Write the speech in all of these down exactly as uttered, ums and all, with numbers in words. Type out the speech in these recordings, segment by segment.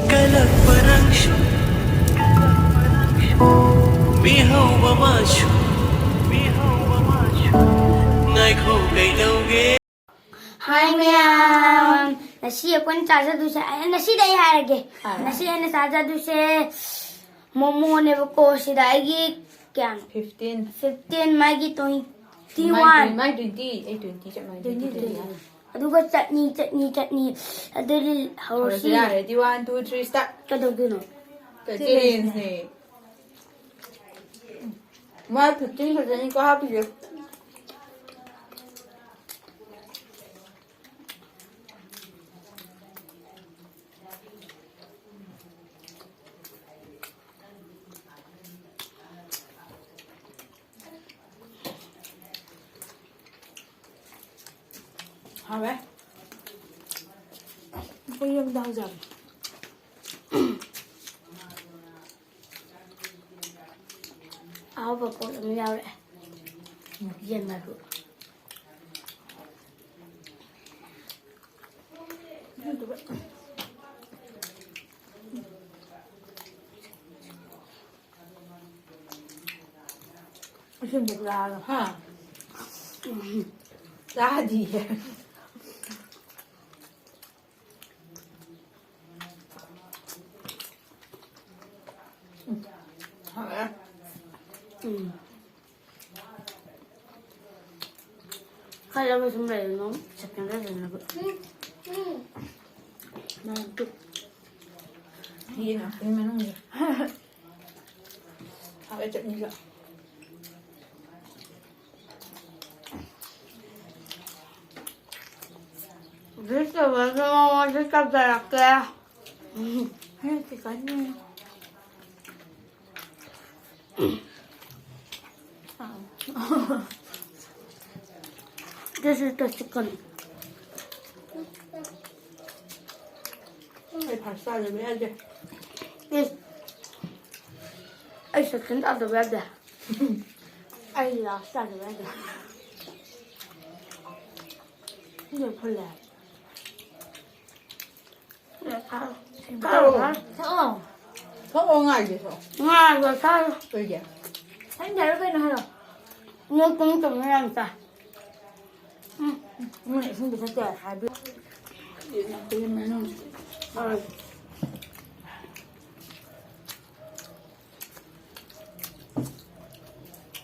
ꯀꯂꯛꯄ ꯅꯪꯁꯨ, ꯃꯤꯍꯧꯕ ꯃꯥꯁꯨ, ꯃꯤꯍꯧꯕ ꯃꯥꯁꯨ, ꯉꯥꯏꯈꯣ ꯀꯩꯗꯧꯒꯦ? ꯍꯥꯏ ꯃꯌꯥꯝ, ꯉꯁꯤ ꯑꯩꯈꯣꯏꯅ ꯆꯥꯖꯗꯣꯏꯁꯦ, ꯑꯩ, ꯉꯁꯤꯗꯤ ꯑꯩ ꯍꯥꯏꯔꯒꯦ꯫ ꯍꯥꯏꯔꯣ꯫ ꯉꯁꯤ ꯑꯩꯅ ꯆꯥꯖꯗꯣꯏꯁꯦ ꯃꯣꯃꯣꯅꯦꯕꯀꯣ꯫ ꯁꯤꯗ ꯑꯩꯒꯤ ꯀꯌꯥꯅꯣ? Fifteen꯫ Fifteen, ꯃꯥꯒꯤ twenty one꯫ ꯃꯥꯏ twenty, ꯑꯩ twenty ꯆꯞ ꯃꯥꯟꯅꯩ꯫ Twenty, twenty꯫ ꯑꯗꯨꯒ ꯆꯠꯅꯤ, ꯆꯠꯅꯤ, ꯆꯠꯅꯤ꯫ ꯑꯗꯨꯗꯤ ꯍꯧꯔꯁꯤ꯫ ꯍꯧꯔꯁꯤ ꯌꯥꯔꯦ꯫ Ready, one, two, three, start꯫ ꯀꯩꯗꯧꯗꯣꯏꯅꯣ? Challengeꯅꯦ꯫ ꯃꯥ fifteen ꯈꯛꯇꯅꯤꯀꯣ ꯍꯥꯞꯄꯤꯁꯦ꯫ ꯍꯥꯎꯋꯦ꯫ ꯑꯩꯈꯣꯏ ꯌꯨꯝꯗ ꯍꯧꯖꯕ꯫ ꯑꯍꯥꯎꯕ ꯄꯣꯠ ꯑꯃ ꯌꯥꯎꯔꯛꯑꯦ꯫ ꯌꯦꯟ ꯃꯔꯨ꯫ ꯑꯁꯤꯟꯕ ꯆꯥꯔꯣ꯫ ꯍꯥ? ꯆꯥꯗꯤꯌꯦ꯫ ꯎꯝ꯫ ꯍꯥꯎꯋꯦ꯫ ꯎꯝ꯫ ꯈꯜꯂꯒ ꯁꯨꯝ ꯂꯩꯔꯅꯨ, ꯁꯦꯀꯦꯟꯗ ꯂꯩꯅꯕ꯫ ꯎꯝ, ꯎꯝ꯫ ꯃꯥ ꯇꯨ-, ꯌꯦꯟ ꯉꯥꯛꯇꯅꯤ ꯃꯅꯨꯡꯁꯦ꯫ ꯍꯥꯎꯋꯦ ꯆꯠꯅꯤꯁꯨ꯫ Juice ꯇꯧꯔꯒ ꯃꯉꯣꯟꯗ ꯇꯧꯖꯔꯛꯀꯦ꯫ ꯍꯦ, ꯆꯤꯛꯀꯟꯅꯦ꯫ This is the chicken. ꯑꯩ ꯐꯥꯔꯁ ꯇꯥꯗꯕ ꯌꯥꯗꯦ꯫ Yes. ꯁꯦꯛꯁꯟ ꯇꯥꯗꯕ ꯌꯥꯗꯦ꯫ ꯑꯩ ꯂꯥꯁ ꯇꯥꯗꯕ ꯌꯥꯗꯦ꯫ ꯁꯤꯅ ꯐꯨꯜꯂꯦ ꯍꯥꯏꯕ꯫ ꯊꯛꯑꯣ꯫ ꯊꯛꯑꯣ꯫ ꯊꯛꯑꯣ, ꯉꯥꯏꯒꯦ, ꯊꯛꯑꯣ꯫ ꯉꯥꯏꯕ ꯊꯛꯑꯣ꯫ ꯀꯩꯒꯤ? ꯆꯪꯗꯦ ꯍꯥꯏꯔꯣ ꯀꯩꯅꯣ ꯍꯥꯏꯔꯣ꯫ ꯅꯣꯏ ꯄꯨꯡ ꯇꯨꯝꯕ ꯌꯥꯝ ꯆꯥꯏ꯫ ꯎꯝ꯫ ꯏꯃꯨꯡ ꯏꯁꯤꯡ ꯄꯤꯊꯛꯇꯦ ꯍꯥꯏꯕ꯫ ꯑꯥ꯫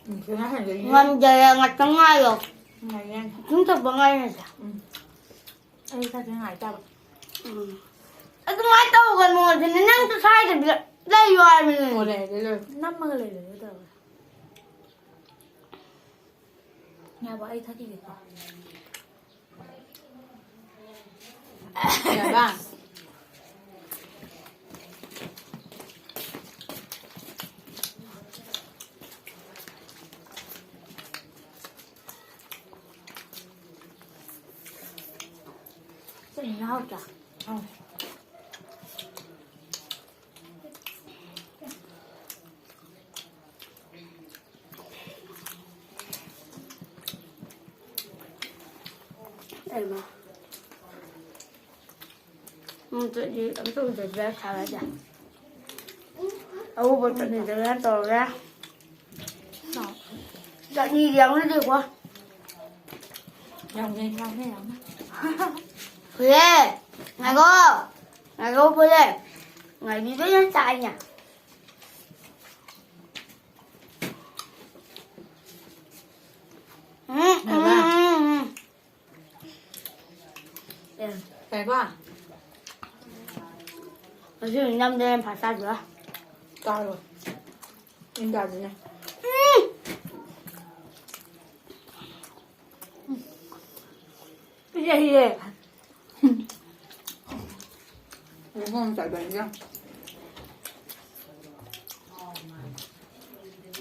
ꯎꯝ, ꯁꯤꯅ ꯍꯦꯟꯖꯜꯂꯤ꯫ ꯉꯝꯗꯔꯦ, ꯉꯥꯛꯇꯪ ꯉꯥꯏꯌꯣ꯫ ꯉꯥꯏꯒꯦ꯫ ꯏꯁꯤꯡ ꯊꯛꯄ ꯉꯥꯏꯔꯤꯉꯩꯗ꯫ ꯎꯝ꯫ ꯑꯩ ꯈꯔ ꯊꯦꯡ ꯉꯥꯏ ꯇꯥꯕ꯫ ꯎꯝ꯫ ꯑꯗꯨꯃꯥꯏꯅ ꯇꯧꯒꯅꯣ ꯑꯗꯨꯅꯦ, ꯅꯪꯁꯨ ꯁ꯭ꯋꯥꯏꯗ ꯂꯩꯌꯣ ꯍꯥꯏꯕꯅꯦ꯫ ꯑꯣ, ꯂꯩꯔꯒꯦ, ꯂꯩꯔꯒꯦ꯫ ꯅꯝꯃꯒ ꯂꯩꯔꯒꯦ ꯇꯧꯔꯒ꯫ ꯉꯥꯏꯈꯣ, ꯑꯩ ꯊꯛꯈꯤꯒꯦꯀꯣ꯫ ꯌꯥꯔꯕ? ꯆꯠꯅꯤ ꯍꯥꯎꯇ꯭ꯔꯥ? ꯍꯥꯎ꯫ ꯀꯩꯅꯣ? ꯎꯝ, ꯆꯠꯅꯤ ꯑꯝꯇ ꯎꯖꯗ꯭ꯔꯦ ꯁꯥꯔꯁꯦ꯫ ꯑꯎꯕ ꯆꯠꯅꯤꯗꯨꯒ ꯇꯧꯔꯒ꯫ ꯆꯠꯅꯤꯗꯤ ꯌꯥꯎꯅꯗꯦꯀꯣ꯫ ꯌꯥꯎꯅꯩ, ꯌꯥꯎꯅꯩ, ꯌꯥꯎꯅꯩ꯫ ꯐꯨꯂꯦ꯫ ꯉꯥꯏꯈꯣ꯫ ꯉꯥꯏꯈꯣ, ꯐꯨꯂꯦ꯫ ꯉꯥꯏꯕꯤꯕ ꯌꯥꯝ ꯆꯥꯏꯅꯦ꯫ ꯎꯝ, ꯎꯝ, ꯎꯝ, ꯎꯝ꯫ ꯑꯦ꯫ ꯀꯩꯕ? ꯉꯁꯤ ꯅꯝꯗꯅ ꯐꯥ ꯆꯥꯗꯣꯏꯔꯥ? ꯆꯥꯔꯣꯏ꯫ ꯏꯟꯗꯥꯗꯨꯅꯦ꯫ ꯎꯝ꯫ ꯄꯤꯖꯩꯌꯦ꯫ ꯏꯕꯨꯡ ꯆꯥꯏꯕ ꯏꯟꯖꯥꯡ꯫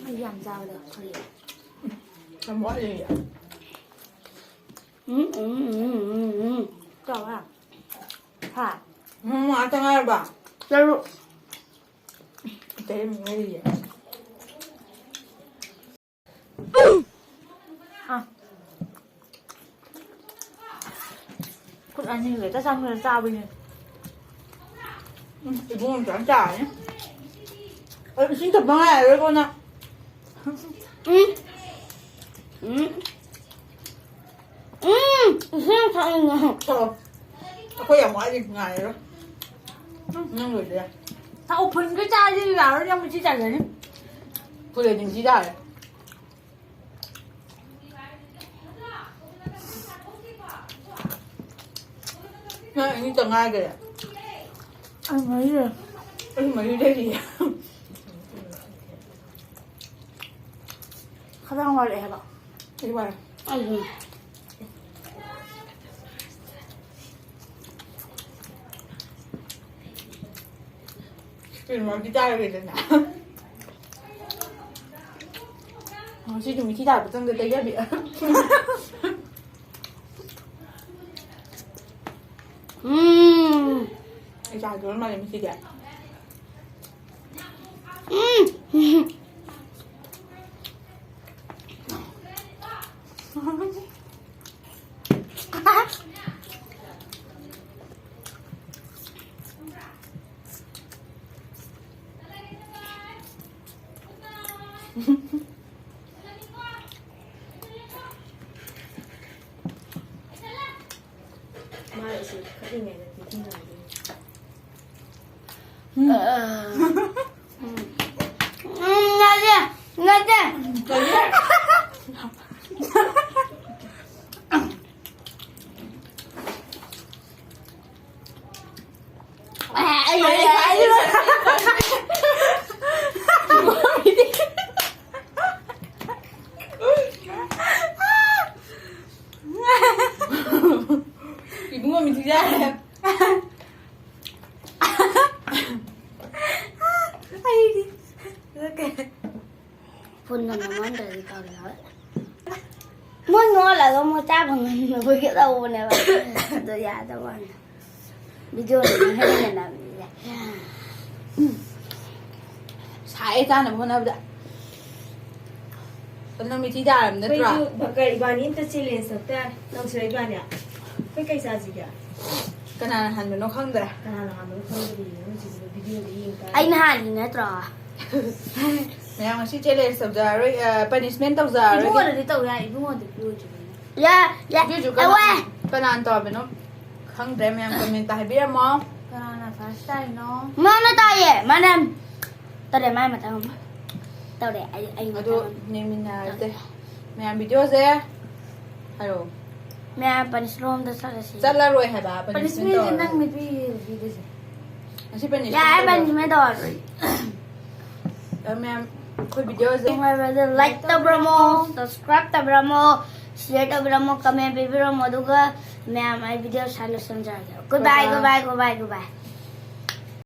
ꯑꯩ ꯌꯥꯝ ꯆꯥꯕꯗ ꯐꯩꯌꯦ꯫ ꯌꯥꯝ ꯋꯥꯠꯂꯤꯌꯦ꯫ ꯎꯝ, ꯎꯝ, ꯎꯝ, ꯎꯝ, ꯎꯝ꯫ ꯆꯥꯎꯔꯥ? ꯍꯥ? ꯎꯝ, ꯉꯥꯛꯇ ꯉꯥꯏꯔꯕ? ꯇꯔꯨꯛ꯫ ꯇꯔꯦꯠꯃꯨꯛ ꯂꯩꯔꯤꯌꯦ꯫ ꯑꯅꯤꯒ ꯍꯦꯛꯇ ꯆꯥꯃꯤꯟꯅꯔ ꯆꯥꯕꯅꯦ꯫ ꯎꯝ, ꯏꯕꯨꯡꯉꯣ ꯑꯝꯇꯪ ꯆꯥꯔꯅꯤ꯫ ꯑꯩ ꯏꯁꯤꯡ ꯊꯛꯄ ꯉꯥꯏꯔꯔꯣꯏꯀꯣ ꯅꯪ꯫ ꯎꯝ꯫ ꯎꯝ꯫ ꯎꯝ꯫ ꯏꯁꯤꯡ ꯊꯛꯅꯤꯡꯉꯦ꯫ ꯊꯛꯑꯣ꯫ ꯑꯩꯈꯣꯏ ꯌꯥꯝ ꯋꯥꯠꯂꯤ, ꯉꯥꯏꯔꯔꯣꯏ꯫ ꯅꯪ ꯂꯣꯏꯗꯣꯏꯔꯥ? ꯊꯛꯑꯣ, ꯐꯨꯜꯒ ꯆꯥꯔꯗꯤ ꯌꯥꯔꯣꯏ, ꯅꯪ ꯃꯁꯤ ꯆꯥꯖꯅꯤ꯫ ꯐꯨꯜ ꯑꯅꯤ ꯁꯤ ꯇꯥꯔꯦ꯫ ꯅꯪ ꯑꯅꯤꯇ ꯉꯥꯏꯈꯔꯦ꯫ ꯑꯩ ꯃꯔꯤ ꯂꯩ꯫ ꯑꯩ ꯃꯔꯤ ꯂꯩꯔꯤꯌꯦ꯫ ꯈꯗꯥꯡ ꯋꯥꯔꯛꯑꯦ ꯍꯥꯏꯕ꯫ ꯑꯩ ꯋꯥꯔꯦ꯫ ꯑꯩꯁꯨ꯫ ꯀꯩꯅꯣ ꯃꯔꯛꯇꯤ ꯆꯥꯔꯒꯦꯗꯅ꯫ ꯉꯁꯤꯗꯤ ꯃꯤꯊꯤ ꯇꯥꯕ ꯆꯪꯗ ꯇꯩꯖꯕꯤ꯫ ꯎꯝ꯫ ꯑꯩ ꯆꯥꯗꯣꯏꯔ ꯃꯥꯜꯂꯦ ꯃꯤꯊꯤꯗꯤ꯫ ꯎꯝ꯫ ꯃꯥ ꯏꯁꯤꯡ ꯊꯛꯏꯉꯩꯗ ꯇꯤꯐꯤꯟ ꯉꯥꯏꯗꯣꯏꯅꯤ꯫ ꯎꯝ꯫ ꯎꯝ꯫ ꯎꯝ, ꯅꯠꯇꯦ, ꯅꯠꯇꯦ꯫ ꯀꯔꯤ? ꯑꯩ, ꯑꯩ, ꯑꯩ, ꯑꯩ꯫ ꯏꯕꯨꯡꯉꯣ ꯃꯤꯊꯤ ꯆꯥꯔꯦ꯫ ꯑꯩꯗꯤ ꯐꯨꯟꯅ ꯃꯃꯥꯡꯗꯗꯤ ꯀꯪꯉꯦ꯫ ꯃꯣꯏ ꯅꯣꯜꯂꯒ ꯃꯣꯏ ꯆꯥꯕ ꯉꯝꯅꯕꯒꯤ ꯇꯧꯕꯅꯦꯕ꯫ ꯑꯗꯣ ꯌꯥꯗꯕ ꯋꯥꯅꯤ꯫ ꯚꯤꯗꯤꯑꯣꯗꯨꯅ ꯍꯦꯟꯅ ꯅꯝꯃꯤꯁꯦ꯫ ꯁꯥꯏꯌꯦ ꯆꯥꯅꯕ ꯍꯣꯠꯅꯕꯗ꯫ ꯑꯗꯣ ꯅꯪ ꯃꯤꯊꯤ ꯇꯥꯔꯕ ꯅꯠꯇ꯭ꯔꯣ? ꯑꯩꯈꯣꯏꯁꯨ ꯚꯀꯔ ꯏꯕꯥꯅꯤ ꯑꯝꯇ challenge ꯇꯧ ꯇꯥꯔꯦ꯫ ꯅꯪꯁꯨ ꯏꯕꯥꯅꯤ꯫ ꯑꯩꯈꯣꯏ ꯀꯩ ꯆꯥꯁꯤꯒꯦ? ꯀꯅꯥꯅ ꯍꯟꯕꯅꯣ ꯈꯪꯗ꯭ꯔꯦ꯫ ꯀꯅꯥꯅ ꯍꯥꯟꯕꯅꯣ ꯈꯪꯗꯕꯤꯅꯦ ꯍꯧꯖꯤꯛꯁꯤꯗ ꯚꯤꯗꯤꯑꯣꯗ ꯌꯦꯡ ꯇꯥꯔꯦ꯫ ꯑꯩꯅ ꯍꯥꯜꯂꯤ ꯅꯠꯇ꯭ꯔꯣ? ꯃꯌꯥꯝ ꯉꯁꯤ ꯆꯦꯂꯦꯟꯖ ꯇꯧꯖꯔꯔꯣꯏ, ꯄꯅꯤꯁꯃꯦꯟ ꯇꯧꯖꯔꯔꯣꯏ꯫ ꯏꯕꯨꯡꯉꯣꯗꯗꯤ ꯇꯧ ꯌꯥꯏ, ꯏꯕꯨꯡꯉꯣꯗꯤ ꯄꯤꯔꯣꯏꯗ꯭ꯔꯤꯕꯅꯦ꯫ ꯌꯥ ꯌꯥ ꯑꯗꯨꯏꯁꯨ ꯑꯋꯦ ꯀꯅꯥ- ꯀꯅꯥꯅ ꯇꯧꯔꯕꯅꯣ ꯈꯪꯗ꯭ꯔꯦ꯫ ꯃꯌꯥꯝ ꯀꯃꯦꯟꯇ ꯍꯥꯏꯕꯤꯔꯝꯃꯣ꯫ ꯀꯅꯥꯅ ꯐꯥꯔꯁ ꯇꯥꯏꯅꯣ? ꯃꯥꯅ ꯇꯥꯏꯌꯦ ꯃꯥꯅ꯫ ꯇꯧꯔꯦ ꯃꯥꯏ ꯃꯊꯪ ꯑꯃ ꯇꯧꯔꯦ꯫ ꯑꯩ ꯑꯩ ꯑꯗꯨ ꯃꯊꯪ ꯑꯃ. ꯌꯦꯡꯃꯤꯟꯅꯔꯁꯦ꯫ ꯃꯌꯥꯝ ꯚꯤꯗꯤꯑꯣꯁꯦ ꯍꯥꯏꯔꯣ꯫ ꯃꯌꯥꯝ ꯄꯅꯤꯁꯃꯦꯟ ꯔꯣꯝꯗ ꯆꯠꯂꯁꯤ. ꯆꯠꯂꯔꯣꯏ ꯍꯥꯏꯕ ꯄꯅꯤꯁꯃꯦꯟ ꯄꯅꯤꯁꯃꯦꯟꯁꯦ ꯇꯧꯔꯔꯣꯏ꯫ ꯅꯪꯅ ꯄꯤꯔꯤꯁꯦ ꯄꯤꯗꯣꯏꯁꯦ꯫ ꯉꯁꯤ ꯄꯅꯤꯁꯃꯦꯟ ꯌꯥꯔꯦ ꯇꯧꯔꯔꯣꯏ꯫ ꯄꯅꯤꯁꯃꯦꯟ ꯇꯧꯔꯔꯣꯏ. ꯑ, ꯃꯌꯥꯝ ꯑꯩꯈꯣꯏ ꯚꯤꯗꯤꯑꯣꯁꯦ ꯅꯨꯡꯉꯥꯏꯕꯗ ꯂꯥꯏꯛ ꯇꯧꯕꯤꯔꯝꯃꯣ, ꯁꯕꯁꯀ꯭ꯔꯥꯏꯕ ꯇꯧꯕꯤꯔꯝꯃꯣ, ꯁꯤꯌꯔ ꯇꯧꯕꯤꯔꯝꯃꯣ, ꯀꯃꯦꯟ ꯄꯤꯕꯤꯔꯝꯃꯣ, ꯑꯗꯨꯒ ꯃꯌꯥꯝ ꯑꯩ ꯚꯤꯗꯤꯑꯣ ꯁꯥꯏ ꯂꯣꯏꯁꯤꯟꯖꯔꯒꯦ. ꯒꯨꯗ ꯕꯥꯏ, ꯒꯨꯗ ꯕꯥꯏ, ꯒꯨꯗ ꯕꯥꯏ, ꯒꯨꯗ ꯕꯥꯏ.